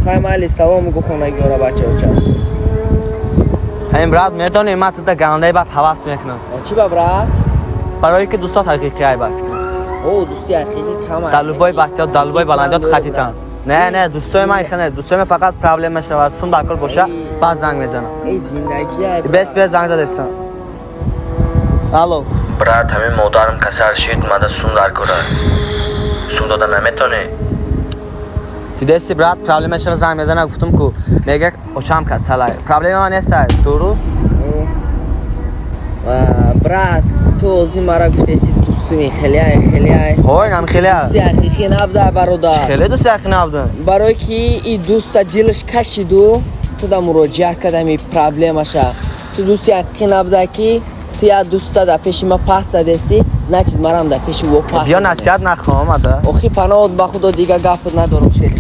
Хай, майли, салом гу хонагиёра, бачаоча. Ҳамин, брат, медонӣ, ман туда гандаи бад ҳавас мекунам. Чӣ ба, брат? Барое ки дӯстот ҳақиқӣ ай, ба фикрам. О, дӯсти ҳақиқӣ кам. Дар любой бастиёт, дар любой баландиёт хатитан. Не, не, дӯстои ман хеле, дӯстои ман фақат проблема шавад, сум бар кор боша, баъд занг мезанам. Эй, зиндагӣ ай. Бес, бес, занг задестам. Алло. Брат, ҳамин модарам касал шид, мада сум дар кора. Сум дода наметонӣ? Дидеси, брат, проблема шава, занг мезанам, гуфтум ку, мега очам касалай. Проблема ман нестай, дуруст? Брат, ту ози мара гуфтеси, дӯстими хеле хеле. Ҳой, нам хеле. Дӯсти ҳақиқӣ набуда, бародар. Хеле дӯсти ҳақиқӣ набуда. Барое ки и дӯста дилаш кашиду ту да муроҷиат кардами проблемаша. Ту дӯсти ҳақиқӣ набуда, ки ту як дӯста дар пеши ма пас задеси, значит, марам дар пеши ӯ пас. Биё, насиҳат нахоҳам ада. Охи, паноҳот ба Худо, дига гапат надорам, шери.